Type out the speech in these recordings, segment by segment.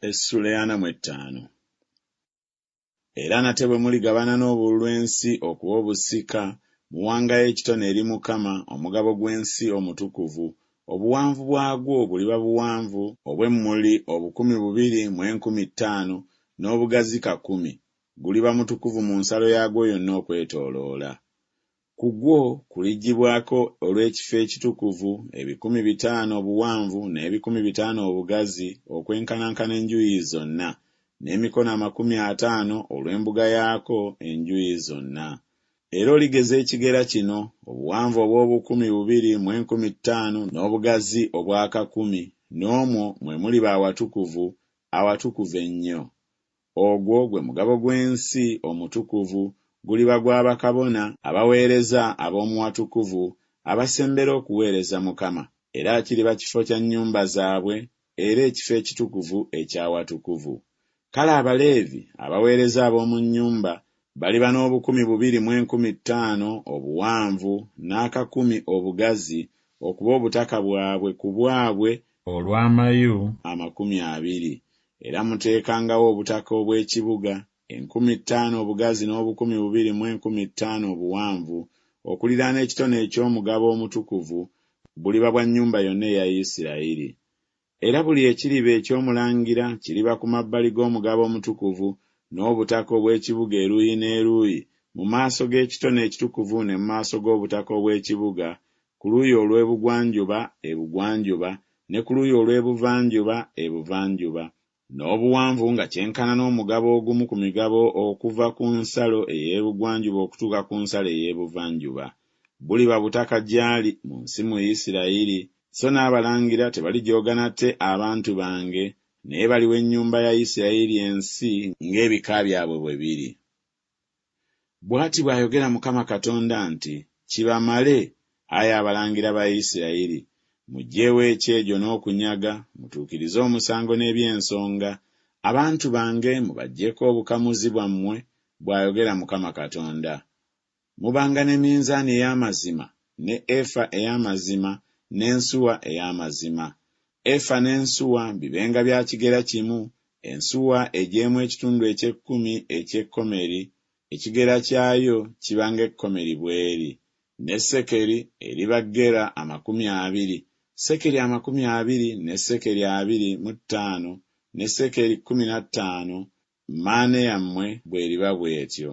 Essuula ey'ana mu ettaano. Era nate bwe muligabana n'obululu ensi okuba obusika, muwangayo ekitone eri Mukama omugabo gw'ensi omutukuvu, obuwanvu bwagwo buliba buwanvu obw'emmuli 2500, n'obugazi kakumi, guliba mutukuvu mu nsalo yaagwo yonna okwetooloola. Ku gwo kuliggyibwako olw'ekifo ekitukuvu ebikumi bitaano obuwanvu n'ebikumi bitaano obugazi okwenkanankana enjuuyi zonna, n'emikono 50 olw'embuga yaako enjuuyi zonna. Era oligeza ekigera kino, obuwanvu obw'obukumi bubiri mu enkumi ttaano n'obugazi obw'akakumi, n'omwo mwe muliba awatukuvu, awatukuvu ennyo. Ogwo gwe mugabo gw'ensi omutukuvu, guliba gwa bakabona abaweereza ab'omu watukuvu, abasembera okuweereza Mukama, era kiriba kifo kya nnyumba zaabwe, era ekifo ekitukuvu eky'awatukuvu. Kale Abaleevi abaweereza ab'omu nnyumba baliba n'obukumi bubiri mu enkumi ttaano obuwanvu n'akakumi obugazi okuba obutaka bwabwe ku bwabwe olw'amayu 20, era muteekangawo obutaka obw'ekibuga, 5000 obugazi n'obukumi bubiri mu enkumi ttaano obuwanvu, okuliraana ekitone eky'omugabo omutukuvu, buliba bwa nnyumba yonna eya Isiraeri. Era buli ekiriba eky'omulangira kiriba ku mabbali g'omugabo omutukuvu, n'obutaka obw'ekibuga eruuyi n'eruuyi, mu maaso g'ekitone ekitukuvu ne mu maaso g'obutaka obw'ekibuga, ku luuyi olw'ebugwanjuba ebugwanjuba, ne ku luuyi olw'ebuvanjuba ebuvanjuba, n'obuwanvu nga kyenkana n'omugabo ogumu ku migabo okuva ku nsalo ey'ebugwanjuba okutuuka ku nsalo ey'ebuvanjuba. Buliba butaka gy'ali mu nsi mu Isiraeri, so n'abalangira tebalijooga nate abantu bange, naye baliwa ennyumba ya Isiraeri ensi ng'ebika byabwe bwe biri. Bw'ati bw'ayogera Mukama Katonda nti Kibamale, ayi abalangira ba Isiraeri, muggyeewo ekyejo n'okunyaga, mutuukirize omusango n'eby'ensonga, abantu bange mubaggyeko obukamuzi bwammwe, bw'ayogera Mukama Katonda. Mubanga ne minzaani ey'amazima, ne efa ey'amazima, n'ensuwa ey'amazima. Efa n'ensuwa bibenga bya kigera kimu, ensuwa egyemu ekitundu eky'ekkumi eky'ekomeri, ekigera kyayo kiba ng'ekomeri bw'eri. Ne sekeri eriba gera 20, sekeri 20 ne sekeri 25 ne sekeri 15, maane yammwe bw'eriba bw'etyo.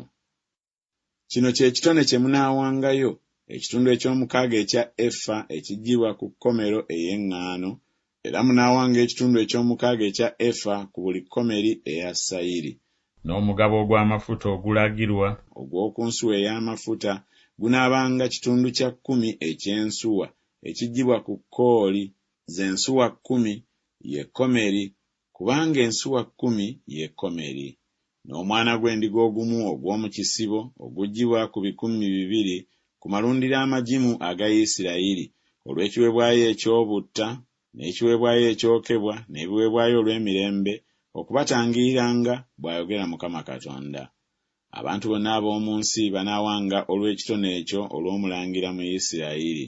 Kino kye kitone kye munaawangayo, ekitundu eky'omukaaga ekya efa ekiggyibwa ku komero ey'eŋŋaano, era munaawanga ekitundu eky'omukaaga ekya efa ku buli komeri eya sayiri. N'omugabo ogw'amafuta ogulagirwa ogw'oku nsuwa ey'amafuta gunaabanga kitundu kya kkumi eky'ensuwa, ekiggyibwa ku kooli, ze nsuwa kkumi, ye komeri, kubanga ensuwa kkumi ye komeri. N'omwana gw'endiga ogumu ogw'omu kisibo oguggyibwa ku 200 ku malundiro amagimu aga Isirayiri, olw'ekiweebwayo eky'obutta, n'ekiweebwayo ekyokebwa, n'ebiweebwayo olw'emirembe, okubatangiriranga, bw'ayogera Mukama Katonda. Abantu bonna ab'omu nsi banaawanga olw'ekitone ekyo olw'omulangira mu Isirayiri.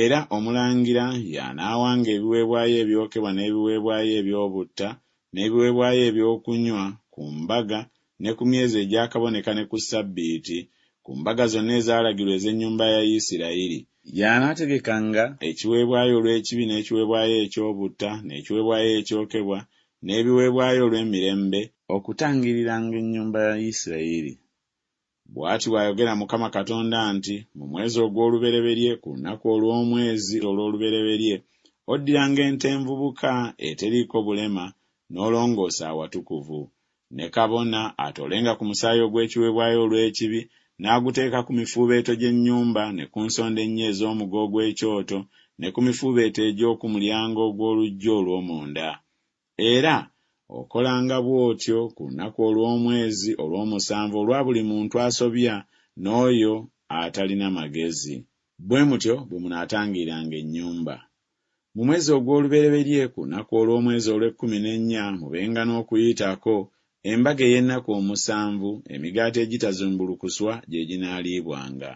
Era omulangira y'anaawanga ebiweebwayo ebyokebwa n'ebiweebwayo eby'obutta n'ebiweebwayo ebyokunywa ku mbaga ne ku myezi egyakaboneka ne ku ssabbiiti, ku mbaga zonna ezaalagirwa ez'ennyumba ya Isirayiri. Y'anaategekanga ekiweebwayo olw'ekibi n'ekiweebwayo eky'obutta n'ekiweebwayo ekyokebwa n'ebiweebwayo olw'emirembe, okutangiriranga ennyumba ya Isirayiri. Bw'ati bw'ayogera Mukama Katonda nti Mu mwezi ogw'olubereberye ku lunaku olw'omwezi olw'olubereberye oddiranga ente envubuka eteriiko bulema n'olongoosa awatukuvu. Ne kabona atoolenga ku musaayi ogw'ekiweebwayo olw'ekibi n'aguteeka ku mifuubeeto gy'ennyumba ne ku nsonda ennya ez'omugo ogw'ekyoto ne ku mifuubeeto egy'oku mulyango ogw'oluggya olw'omunda. Era okolanga bw'otyo ku lunaku olw'omwezi olw'omusanvu olwa buli muntu asobya n'oyo atalina magezi. Bwe mutyo bwe munaatangiriranga ennyumba. Mu mwezi ogw'olubereberye ku lunaku olw'omwezi olw'ekkumi n'ennya mubenga n'Okuyitako, embaga ey'ennaku omusanvu, emigaati egitazimbulukuswa gye ginaaliibwanga.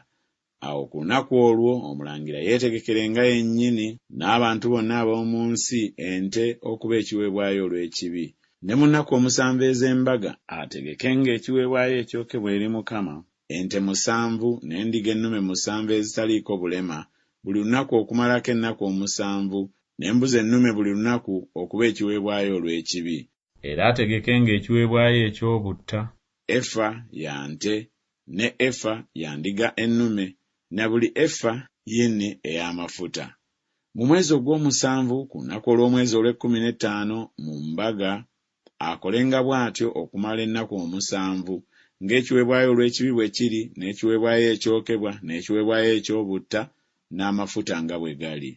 Awo ku lunaku olwo omulangira yeetegekerenga yennyini n'abantu bonna ab'omu nsi ente okuba ekiweebwayo olw'ekibi. Ne mu nnaku omusanvu ez'embaga ategekenga ekiweebwayo ekyokebwa eri Mukama, ente musanvu n'endiga ennume musanvu ezitaliiko bulema, buli lunaku okumalako ennaku omusanvu, n'embuzi ennume buli lunaku okuba ekiweebwayo olw'ekibi. Era ategekenga ekiweebwayo eky'obutta, efa ya nte, ne efa ya ndiga ennume, na buli efa yini ey'amafuta. Mu mwezi ogw'omusanvu, ku lunaku olw'omwezi olw'ekkumi n'ettaano, mu mbaga, akolenga bw'atyo okumala ennaku omusanvu, ng'ekiweebwayo olw'ekibi bwe kiri, n'ekiweebwayo ekyokebwa, n'ekiweebwayo eky'obutta, n'amafuta nga bwe gali.